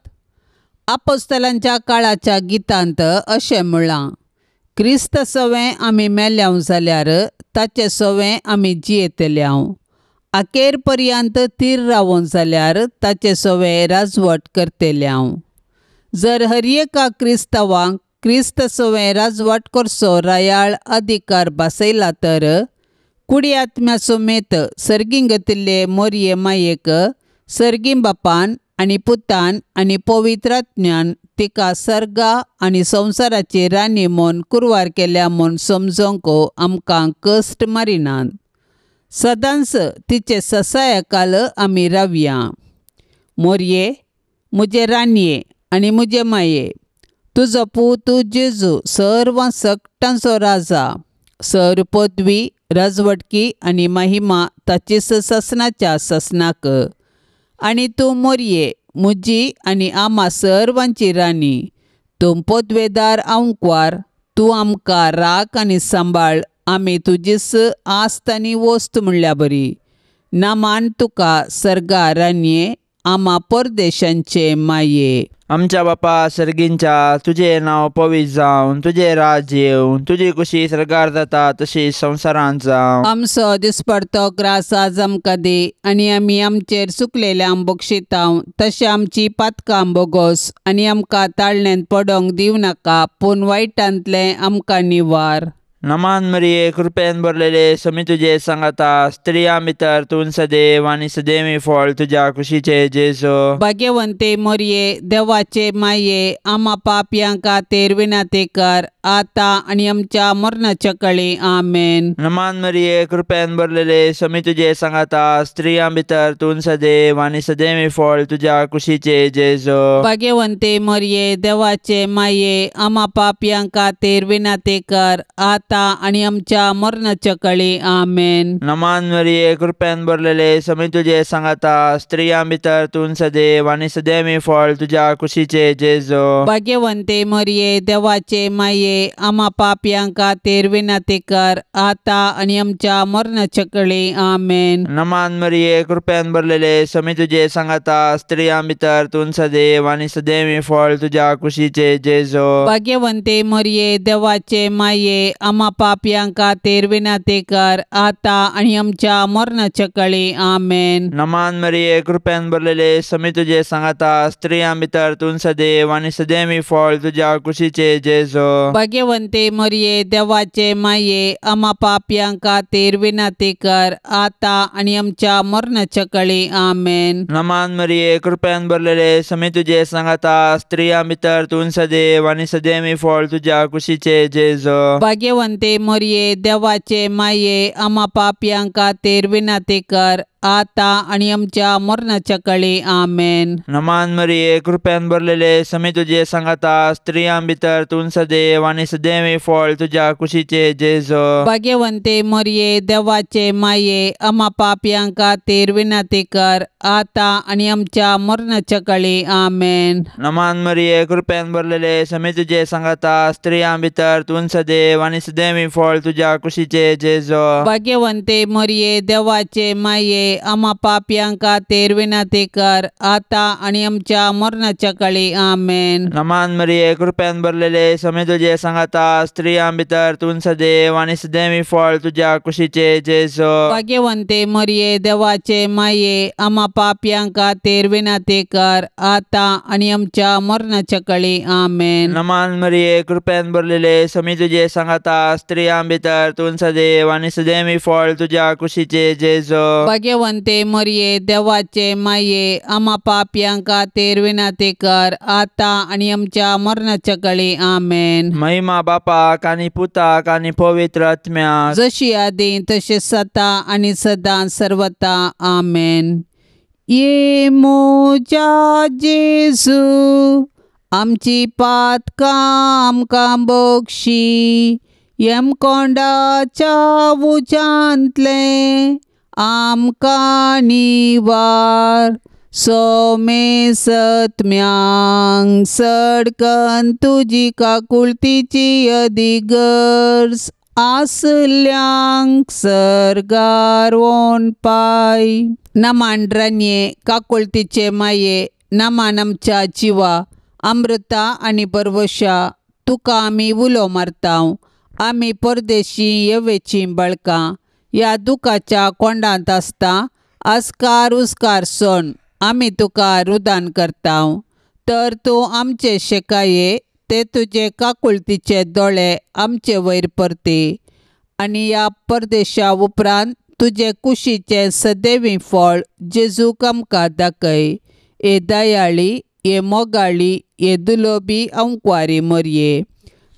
आपोस्तलांच्या काळाच्या गितांत अशें म्हळां, क्रिस्त सवें आमी मेल्यांव जाल्यार ताचे सवें आमी जियेतल्यांव, अखेर पर्यंत थीर रावोन जाल्यार ताचे सवें राजवट करतल्यांव. जर हर एका क्रिस्तांवांक क्रिस्त सवें राजवट करचो रायाळ अधिकार भासयला तर कुडी आत्म्या समेत सर्गीं घेतिल्ले मोरये मायेक सर्गीं बापान आनी पुतान आनी पवित्र आत्म्यान तिका सर्गा आनी संवसाराची राणी म्हूण कुरवार केल्या म्हूण समजोंक आमकां कश्ट मारिनात. सदांच तिचे ससायकाल आमी रावया. मोरये म्हजे राणये आनी म्हजे माये, तुजो पूत जेजू सर्व सकटांचो राजा, सर पदवी राजवटकी आनी महिमा ताचीच ससनाच्या ससनाक. आनी तूं मोरये म्हजी आनी आमा सर्वांची राणी, तूं पदवेदार आंकवार, तूं आमकां राख आनी सांबाळ, आमी तुजीच आस्त आनी वस्त म्हणल्या बरी. नामान तुका सर्गा राणये, आमा परदेशांचे माये. आमच्या बापा सर्गींच्या, तुजें नांव पवित्र जावन, तुजें राज्य येवन, तुजी कुशी सर्गार जाता तशी संवसारांत जावं. आमचो दिसपडतो ग्रास आज आमकां दी आनी आमी आमचेर चुकलेल्यांक बक्षितांव तशें आमची पातकां बोगोस आनी आमकां ताळण्यांत पडोंक दिवं नाका, पूण वायटांतलें आमकां निवार. नमान मरिये, कृपेन भरलेले, समी तुजे सांगाता, स्त्रियां भितर तूं सदैव आनी सदैवी फळ तुज्या कुशीचे जेजू. भाग्यवंते मोरये, देवाचे माये, आमा पापयां खातीर विनंती कर आतां आनी आमच्या मरणाच्या कळी. आमेन. नमान मरिये, कृपेन भरलेले, समी तुजे सांगाता, स्त्रियां भितर तूं सदैव आनी सदैवी फळ तुज्या कुशीचे जेजू. भाग्यवंते मोरये, देवाचे माये, आमा पापयां खातीर विनंती कर आतां आनी आमच्या मरणाच्या कळी. आमेन. नमान मरिये, कृपेन भरलेले, समी तुजे सांगाता, स्त्रियां भितर तूं सदैव आनी सदैवी फळ तुज्या कुशीचे जेजू. भाग्यवंते मोरये, देवाचे माये, आमा पापयां खातीर विनंती कर आतां आनी आमच्या मरणाच्या कळी. आमेन. नमान मरिये, कृपेन भरलेले, समी तुजे सांगाता, स्त्रियां भितर तूं सदैव आनी सदैवी फळ तुज्या कुशीचे जेजू. भाग्यवंते मोरये, देवाचे माये, आमा पापयां खातीर विनंती कर आतां आनी आमच्या मरणाच्या कळी. आमेन. नमान मरिये, कृपेन भरलेले, समी तुजे सांगाता, स्त्रियां भितर तूं सदैव आनी सदैवी फळ तुज्या कुशीचे जेजू. भाग्यवंते मोरये, देवाचे माये, आमा पापयां खातीर विनंती कर आतां आनी आमच्या मरणाच्या कळी. आमेन. नमान मरिये, कृपेन भरलेले, समी तुजे सांगाता, स्त्रियां भितर तूं सदैव आनी सदैवी फळ तुज्या कुशीचे जेजू. भाग्यवंते मोरये, देवाचे माये, आमा पापयां खातीर विनंती कर आतां आनी आमच्या मरणाच्या कळी. आमेन. नमान मरिये, कृपेन भरलेले, समी तुजे सांगाता, स्त्रियां भितर तूं सदैव आनी सदैवी फळ तुज्या कुशीचे जेजू. भाग्यवंते मोरये, देवाचे माये, आमा पापयां खातीर विनंती कर आतां आनी आमच्या मरणाच्या कळी. आमेन. नमान मरिये, कृपेन भरलेले, समी तुजे सांगाता, स्त्रियां भितर तूं सदैव आनी सदैवी फळ तुज्या कुशीचे जेजू. भाग्यवंते मोरये, देवाचे माये, आमा पापयां खातीर विनंती कर आतां आनी आमच्या मरणाच्या कळी. आमेन. नमान मरिये, कृपेन भरलेले, समी तुजे सांगाता, स्त्रियां भितर तूं सदैव आनी सदैवी फळ तुज्या कुशीचे जेजू. भाग्यवंते मोरये, देवाचे माये, आमा पापयां खातीर विनंती कर आतां आनी आमच्या मरणाच्या कळी. आमेन. नमान मरिये, कृपेन भरलेले, समी तुजे सांगाता, स्त्रियां भितर तूं सदैव आनी सदैवी फळ तुज्या कुशीचे जेजू. भाग्यवंते मोरये, देवाचे माये, आमा पापयां खातीर विनंती कर आतां आनी आमच्या मरणाच्या कळी. आमेन. महिमा बापाक आनी पुताक आनी पवित्र आत्म्याक, जशी आदी तशी सता आनी सदां सर्वता. आमेन. ये म्हज्या जेजू, आमची पातकां आमकां बक्षी, यमकोंडाच्या उज्यांतलें आमकां निवार, सोमे सत्म्यांक सडकन तुजी काकुळतीची अदिगर्ज आसल्यांक सर्गार वोन पाय. नमान रानये, काकुळतीचे माये, नमान आमच्या जिवा, अमृता आनी बरवशा, तुका आमी उलो मारतांव. आमी परदेशी येवेचीं बळकां ह्या दुखाच्या कोंडांत आसता आस्कार उस्कार सोण आमी तुका रुदान करतांव. तर तूं आमचे शेकाये ते तुजे काकुळतीचे दोळे आमचे वयर परती आनी ह्या परदेशा उपरांत तुजे कुशीचें सदैवी फळ जेजूक आमकां दाखय. ए दयाळी, ये मोगाळी ये दुलोबी अंकवारी मोरये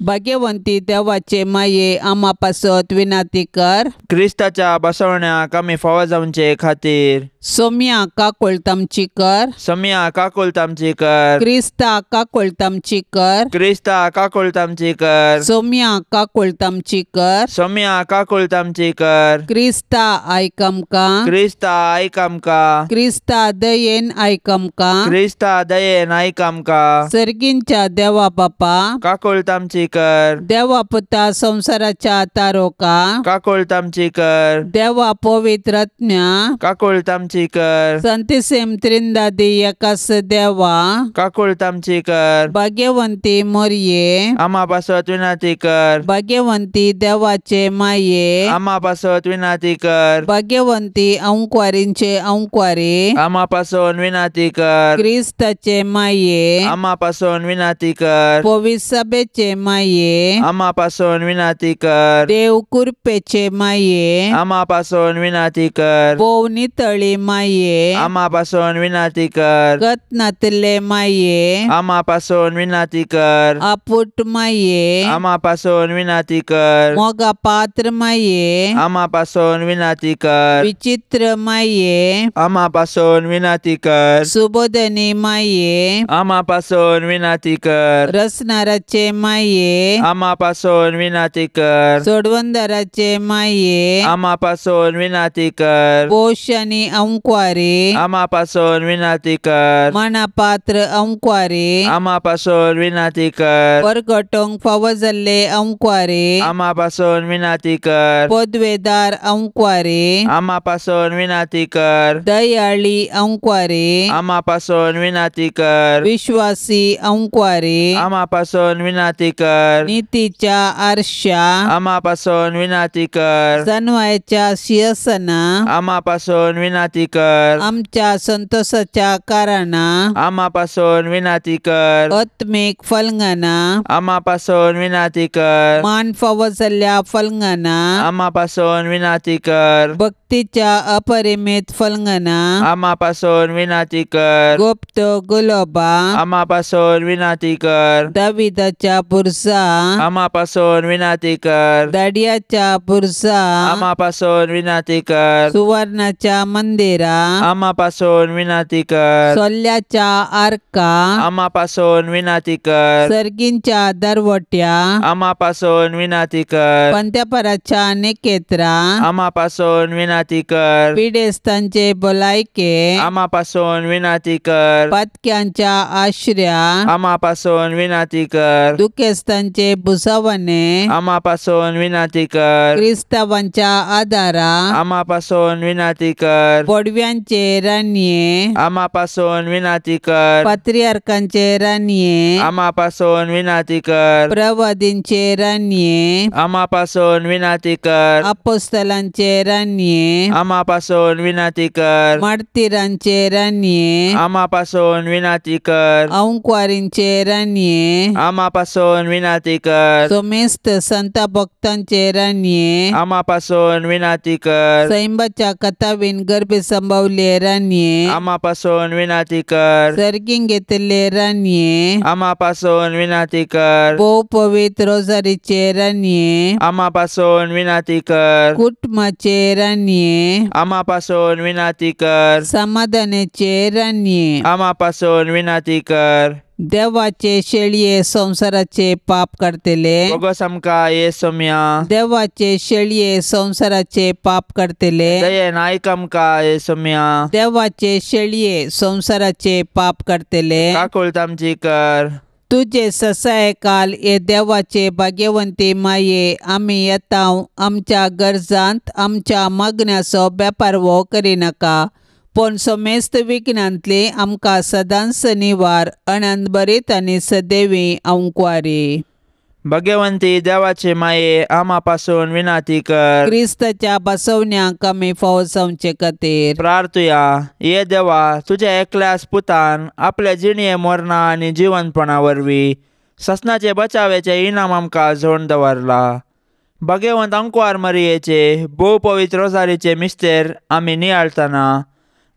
भाग्यवंती देवाचे माये आमा पासत विनाती कर. क्रिस्ताच्या बसवण्याक आमी फावो जावचे खातीर सोम्या काकुळतामची कर. सोम्या काकुळतामची कर. क्रिस्ता काकुळतामची कर. क्रिस्ता काकुळतामची कर. सोम्या काकुळतामची कर. सोम्या काकुळतामची कर. क्रिस्ता आयक आमकां. क्रिस्ता आयक आमकां. क्रिस्ता दयेन आयक आमकां. क्रिस्ता दयेन आयक आमकां. सर्गींच्या देवा बापा काकुळतामची कर. देवा पुता संवसाराच्या तारोका काकुळतामची कर. देवा पवित्र आत्म्या काकुळतामची कर. संतिसेम त्रिंदादी एकास देवा काकुळतामची कर. भाग्यवंती मोरये आमा पासत विनाती कर. भाग्यवंती देवाचे माये आमा पासत विनाती कर. भाग्यवंती अंकवारींचे अंकवारी आमा पासून विनाती कर. क्रिस्ताचे माये आमा पासून विनाती कर. पवित्र सभेचे माये आमा पासून विनाती कर. देव कृपेचे माये आमा पासून विनाती कर. भोव नितळी माये आमा पासून विनाती कर. गतनातले माये आमा पासून विनाती कर. आपुट माये आमा पासून विनाती कर. मोगा पात्र माये आमा पासून विनाती कर. विचित्र माये आमा पासून विनाती कर. सुबोधनी माये आमा पासून विनाती कर. रसनाराचे माये आमा पासून विनाती कर. सोडवंदराचे माये आमा पासून विनाती कर. पोषणी अंकवारी आमा पासून विनाती कर. मनापात्र अंकवारी आमा पासून विनाती कर. परगटोंक फावो जाल्ले अंकवारी आमा पासून विनाती कर. पदवेदार अंकवारी आमा पासून विनाती कर. दयाळी अंकवारी आमा पासून विनाती कर. विश्वासी अंकवारी आमा पासून विनाती कर. नीतीच्या आरशा आमा पासून विनाती कर. सनवायच्या शिरसना आमा पासून विनाती कर. आमच्या संतोषाच्या कारणा आमा पासून विनाती कर. आत्मीक फलंगना आमा पासून विनाती कर. मान फावो जाल्ल्या फलंगना आमा पासून विनाती कर. भक्तीच्या अपरिमित फलंगना आमा पासून विनाती कर. गुप्त गुलोबा आमा पासून विनाती कर. दाविदाच्या बुरसा आमा पासून विनाती कर. दाडियाच्या बुरसा आमा पासून विनाती कर. सुवर्णाच्या मंदिरा आमा पासून विनाती कर. सोल्याच्या आर्का आमा पासून विनाती कर. सर्गींच्या दरवट्या आमा पासून विनाती कर. पंत्यापराच्या निकेत्रा आमा पासून विनाती कर. पिडेस्तांचे भलायके आमा पासून विनाती कर. पातक्यांच्या आश्र्या आमा पासून विनाती कर. दुखेस्तांचे भुसावणे आमा पासून विनाती कर. क्रिस्तावांच्या आदारा आमा पासून विनाती कर. पडव्यांचे रानये आमा पासून विनाती कर. पात्रियार्कांचे रानये आमा पासून विनाती कर. प्रवादींचे रानये आमा पासून विनाती कर. अपोस्तलांचे रानये आमा पासून विनाती कर. मार्तीरांचे रानये आमा पासून विनाती कर. अंकवारींचे रानये आमा पासून विनाती कर. सोमेस्त संत भक्तांचे रानये आमा पासून विनाती कर. सैंबाच्या कथावीन गर्भे संभवले रानये आमा पासून विनाती कर. सर्गींग घेतले रानये आमा पासून विनाती कर. भोव पवित्र रोजारीचे रानये आमा पासून विनाती कर. कुटुंबाचे रानये आमा पासून विनाती कर. समाधानाचे रानये आमा पासून विनाती कर. देवाचे शेळये संवसाराचे पाप करतले बोगस आमकां ये सोम्या. देवाचे शेळये संवसाराचे पाप करतले दयेन आयक आमकां ये सोम्या. देवाचे शेळये संवसाराचे पाप करतले काकुळतामची कर. तुझे ससाय काल हे देवाचे भाग्यवंती माये आमी येता आमच्या गरजांत आमच्या मागण्याचो बेपारवो करिनाका पूण समेस्त विघ्नांतली आमकां सदांच निवार अनंतभरीत आनी सदैवी अंकवारी. भगवंती देवाचे माये आमा पासून विनाती कर. क्रिस्ताच्या बसवण्याक आमी फावो जावचे खातीर प्रार्थुया. ये देवा, तुझ्या एकल्याच पुतान आपल्या जिणये मरणा आनी जिवनपणा वरवीं ससनाचे बचावेचे इनाम आमकां जोड दवरला. भगवंत अंकवार मरियेचे भोव पवित्र रोजारीचे मिस्तेर आमी नियाळतना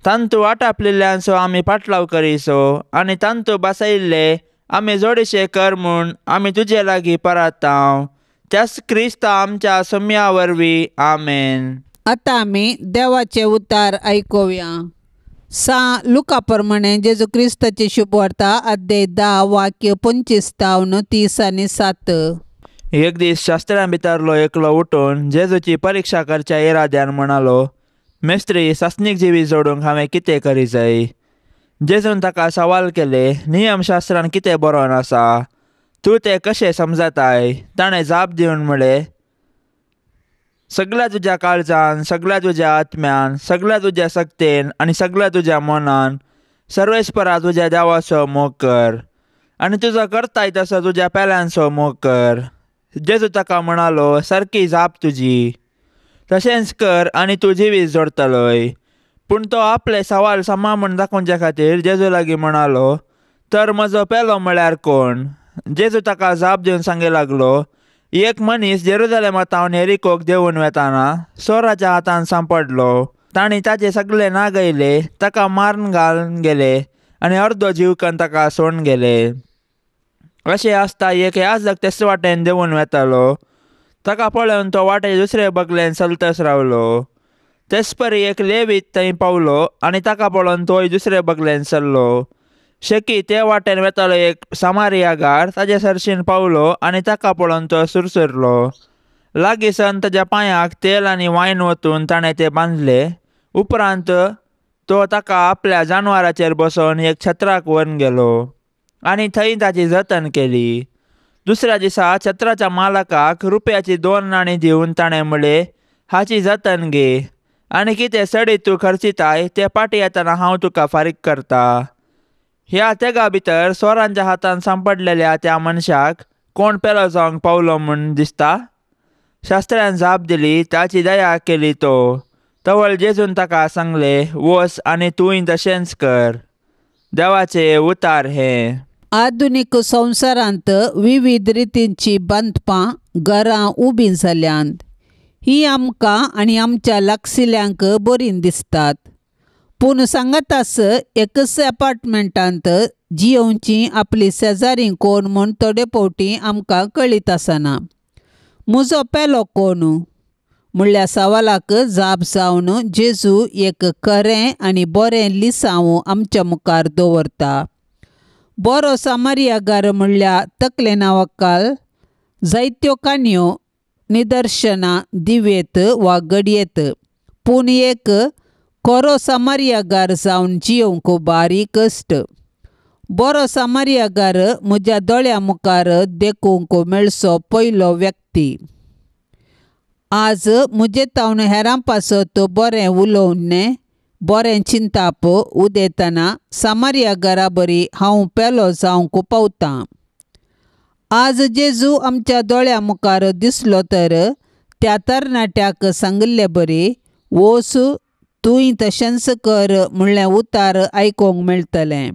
तांतू आटापलेल्यांचो आमी पाटलाव करीसो आनी तांतू बसयल्ले आमी जोडीशे कर म्हूण आमी तुजे लागीं परातांव. त्याच क्रिस्ता आमच्या सोम्या वरवीं. आमेन. आतां आमी देवाचे उतार आयकुया. सा लुका प्रमाणे जेजू क्रिस्ताची शुभवार्ता अध्याय 10 वाक्य 25 तावन 30 आनी 7. एक दीस शास्त्रां भितरलो एकलो उठून जेजूची परिक्षा करच्या इराद्यान म्हणालो, मेस्त्री, सासणीक जिवी जोडूंक हांवें कितें करी जाय? जेजून ताका सवाल केले, नियमशास्त्रान कितें बरोवन आसा, तूं तें कशें समजताय? ताणें जाप दिवन म्हळें, सगळ्या तुज्या काळजान, सगळ्या तुज्या आत्म्यान, सगळ्या तुज्या सक्तेन आनी सगळ्या तुज्या मनान सर्वेस्परा तुज्या देवाचो मोग कर आनी तुजो करताय तसो तुज्या पेल्यांचो मोग कर. जेजू ताका म्हणालो, सारकी जाप तुजी, तशेंच कर आनी तूं जिवीत जोडतलोय. पूण तो आपले सवाल समा म्हूण दाखोवच्या खातीर जेजू लागीं म्हणालो, तर म्हजो पेलो म्हळ्यार कोण? जेजू ताका जाप दिवन सांगे लागलो, एक मनीस जेरुजलेमा तावन हेरिकोक देंवून वेताना सोराच्या हातान सांपडलो. तांणी ताचे सगळे नागयले, ताका मारून घालून गेले आनी अर्दो जीव कन्न ताका सोडून गेले. अशें आसता एक याजक तेच वाटेन देंवून वेतालो. ताका पळोवन तो वाटे दुसरे बगलेन चलतच रावलो. तेच परी एक लेवीत थंय पावलो आनी ताका पळोवन तोय दुसरे बगलेन सरलो. शेकी ते वाटेन वेतालो एक सामारियागार ताजे सरशीन पावलो आनी ताका पळोवन तो सुरसुरलो. लागीं सन ताज्या पांयाक तेल आनी वायन वतून ताणें तें बांदले. उपरांत तो ताका आपल्या जानवराचेर बसोवन एक छत्राक व्हरून गेलो आनी थंय ताची जतन केली. दुसऱ्या दिसा छत्राच्या मालकाक रुपयाची 2 नाणीं दिवन ताणें म्हळें, हाची जतन घे आनी कितें सडीत तूं खर्चिताय तें पाटी येतना हांव तुका फारीक करता. ह्या तेगा भितर सोरांच्या हातान सांपडलेल्या त्या मनशाक कोण पेलो जावंक पावलो म्हूण दिसता? शास्त्र्यान जाप दिली, ताची दया केली तो. तवळ जेजून ताका सांगले, वच आनी तूंय तशेंच कर. देवाचे उतार हे. आधुनीक संवसारांत विविध रितींची बांदपां घरां उबीं जाल्यांत. ही आमकां आनी आमच्या लागशिल्ल्यांक बरीं दिसतात. पूण सांगातास एकच अपार्टमेंटांत जियोवची आपली शेजारी कोण म्हूण थोडे फावटी आमकां कळीत आसना. म्हजो पेलो कोण म्हणल्या सवालाक जाप जावन जेजू एक खरें आनी बरें लिसांव आमच्या मुखार दवरता. बरो सामारियागार म्हणल्यार तकले नांवाकाल जायत्यो काणयो निदर्शनां दिवेत वा घडयेत, पूण एक खरो सामारियागार जावन जियोवंक बारीक कश्ट. बरो सामारियागार म्हज्या दोळ्यां मुखार देखूंक मेळचो पयलो व्यक्ती. आज म्हजे तावन हेरां पासत बरें उलोवणें, बरें चिंताप उदयतना सामारियागारा बरी हांव पेलो जावंक पावतां. आज जेजू आमच्या दोळ्यां मुखार दिसलो तर त्या तरणाट्याक सांगिल्ले बरी वोस तूंय तशेंच कर म्हणलें उतार आयकूंक मेळटलें.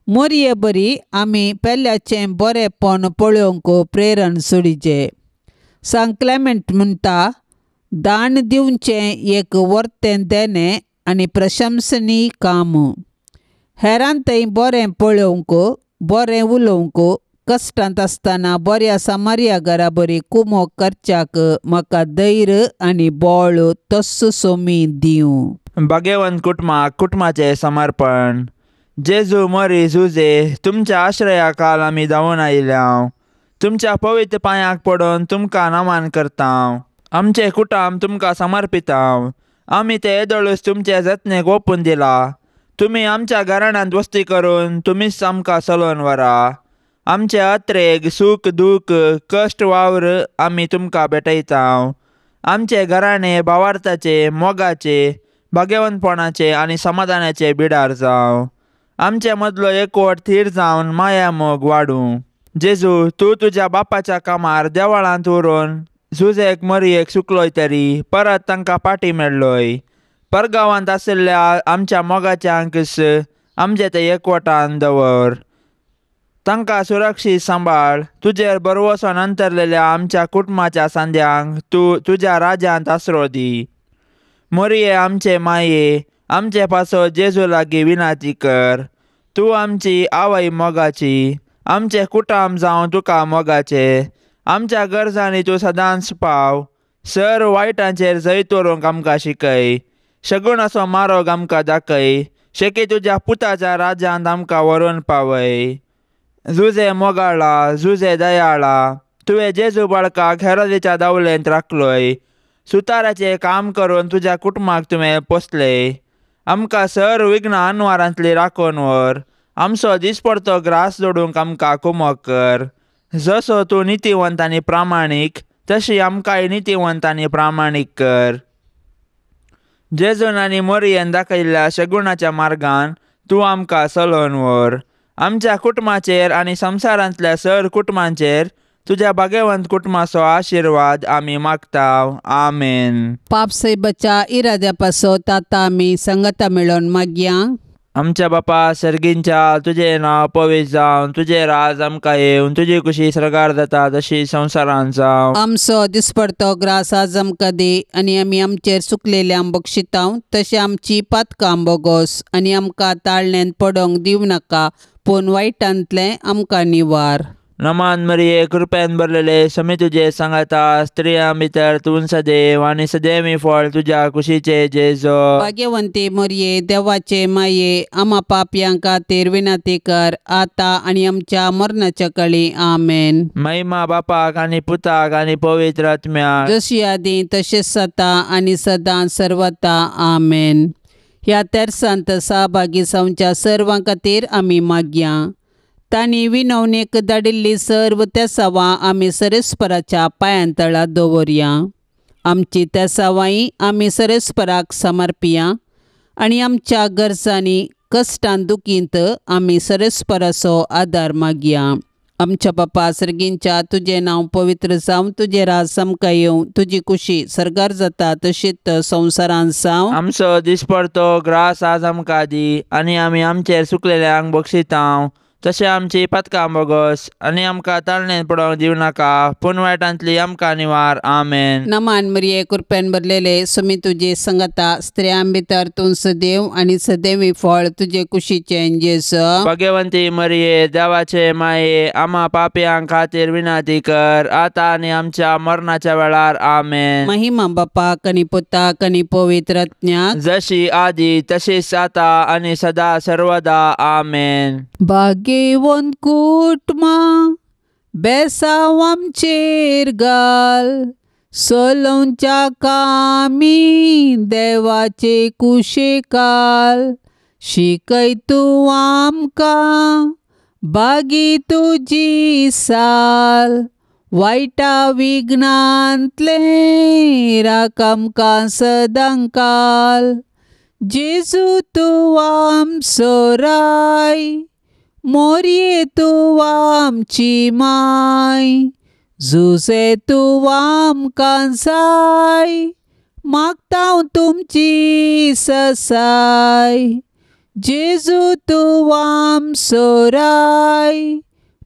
मोरये बरी आमी पेल्याचें बरेंपण पळोवंक प्रेरण सोडीचे. सांत क्लेमेंट म्हणटा, दान दिवचें एक वर्तें देणें आनी प्रशंसनीय काम. हेरां थंय बरें पळोवंक, बरें उलोवंक, कश्टांत आसतना बऱ्या सामारियागारा बरी कुमोक करच्याक म्हाका धैर्य आनी बळ तस्सो सोमी दिवं. भाग्यवंत कुटुंबाक कुटुंबाचें समर्पण. जेजू मरी जुजे, तुमच्या आश्रया काल आमी धांवून आयल्या. तुमच्या पवित्र पांयांक पडून तुमकां नमन करता. आमचें कुटुंब तुमकां समर्पितांव. आमी ते येदोळूच तुमचे जतनेक ओंपून दिला. तुमी आमच्या घराण्यांत वस्ती करून तुमीच आमकां चलोवन व्हरा. आमचे अत्रेग, सूख दूख, कश्ट वावर आमी तुमकां भेटयता. आमचे घराणें भावार्थाचे, मोगाचे, भाग्यवंतपणाचे आनी समाधानाचे बिडार जावं. आमचे मदलो एकवट थीर जावन माया मोग वाडूं. जेजू, तूं तुज्या बापाच्या कामार देवळांत उरून जुजेक मरयेक सुकलोय तरी परत तांकां पाटी मेळ्ळोय. परगांवांत आशिल्ल्या आमच्या मोगाच्यांक आमचे ते एकवटान दवर. तांकां सुरक्षीत सांबाळ. तुजेर बरवसोन अंतरलेल्या आमच्या कुटुंबाच्या सांद्यांक तूं तुज्या राज्यांत आसरो दी. मोरये आमचे माये, आमचे पासो जेजू लागीं विनाती कर. तूं आमची आवय मोगाची, आमचें कुटाम जावं तुका मोगाचें. आमच्या गरजांनी तूं सदांच पाव. सर वायटांचेर जैत व्हरूंक आमकां शिकय. शगुणाचो मारोग आमकां दाखय. शेकी तुज्या पुताच्या राज्यांत आमकां व्हरून पावय. जुजे मोगाळा, जुजे दयाळा, तुवें जेजू बाळकाक हेरोदीच्या दावलेंत राखलोय. सुताराचें काम करून तुज्या कुटुंबाक तुवें पोसलें. आमकां सर विघ्न अनवारांतली राखून व्हर. आमचो दिसपडतो ग्रास जोडूंक आमकां कुमक कर. जसो तूं नितीवंत आनी प्रामाणीक तशी आमकांय नितीवंत आनी प्रामाणीक कर. जेजून आनी मोरयेन दाखयल्ल्या शगुणाच्या मार्गान तूं आमकां चलोवन व्हर. आमच्या कुटुंबाचेर आनी संवसारांतल्या सर कुटुंबांचेर तुज्या भाग्यवंत कुटुंबाचो आशिर्वाद आमी मागता. आमेन. पाप सायबाच्या इराद्या पासत आतां आमी संगता मेळोवन मागया. आमच्या बापा सर्गींच्या, तुजें नांव पवित्र जावं, तुजें राज आमकां येवन, तुजी कुशी सर्गार जाता तशी संवसारांत जावं. आमचो दिसपडतो ग्रास आज आमकां दी आनी आमी आमचेर चुकलेल्यांक बक्षितांव तशें आमची पातकां बोगोस आनी आमकां ताळण्यांत पडोंक दिवं नाका, पूण वायटांतलें आमकां निवार. नमान मरिये, कृपेन भरलेले, समी तुजे सांगाता, स्त्रियां भितर तूं सदैव आनी सदैवी फळ तुज्या कुशीचे जेजो. भाग्यवंती मरिये, देवाचे माये, आमा पापयां खातीर विनंती कर आतां आनी आमच्या मरणाच्या कळी. आमेन. महिमा बापाक आनी पुताक आनी पवित्र आत्म्याक, जशी आदी तशेंच आतां आनी सदां सर्वता. आमेन. ह्या तेर्सांत सहभागी जावच्या सर्वां खातीर आमी मागया. तांणी विनवणेक धाडिल्ली सर्व तेसावां आमी सरेस्पराच्या पांयांतळा दवरया. आमची तेसावांय आमी सरेस्पराक समर्पिया आनी आमच्या गरजांनी कश्टान दुखींत आमी सरेस्पराचो आदार मागया. आमच्या बापा सर्गींच्या, तुजें नांव पवित्र जावं, तुजें राज आमकां येवं, तुजी कुशी सर्गार जाता तशीच संवसारांत जावं. आमचो दिसपडतो ग्रास आज आमकां दी आनी आमी आमचेर चुकलेल्यांक बक्षितांव तशें आमची पातकां बोगस आनी आमकां ताळणेन पडोवंक दिवं नाका, पूण वायटांतली आमकां निवार. आमेन. नमान मरिये, कृपेन भरलेले, सुमी तुजे संगता, स्त्रियां भितर तूं सदैव आनी सदैवी फळ तुजे कुशीचें जेजू. भाग्यवंती मरिये, देवाचे माये, आमा पापयां खातीर विनंती कर आतां आनी आमच्या मरणाच्या वेळार. आमेन. महिमा बापाक आनी पुताक आनी पवित्र आत्म्याक, जशी आदी तशीच आतां आनी सदा सर्वदा. आमेन. भाग्यवंत कुटुंबा बेसांव आमचेर घाल, सलोवच्या कामी देवाचे कुशेकाल, शिकय तूं आमकां बागी तुजी साल, वायटा विघ्नांतलें राख आमकां सदांकाल. जेजू तूं आमचो राय, मोरये तूं आमची माय, जुजे तूं आमकां जाय, मागता तुमची ससाय. जेजू तूं आमचो राय,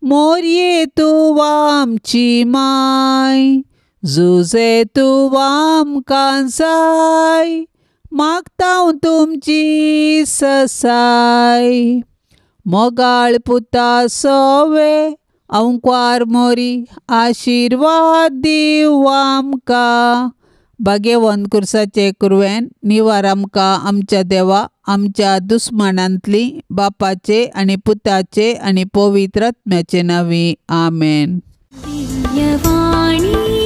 मोरये तूं आमची माय, जुजे तूं आमकां जाय, मागता तुमची ससाय. मोगाळ पुता सोवे अंकवार मोरी, आशिर्वाद दिवं आमकां. भाग्यवंत कुर्साचे कुरवेन निवार आमकां आमच्या देवा, आमच्या दुस्मानांतली, बापाचे आनी पुताचे आनी पवित्र आत्म्याचे नांवी. आमेन. दिव्यवाणी.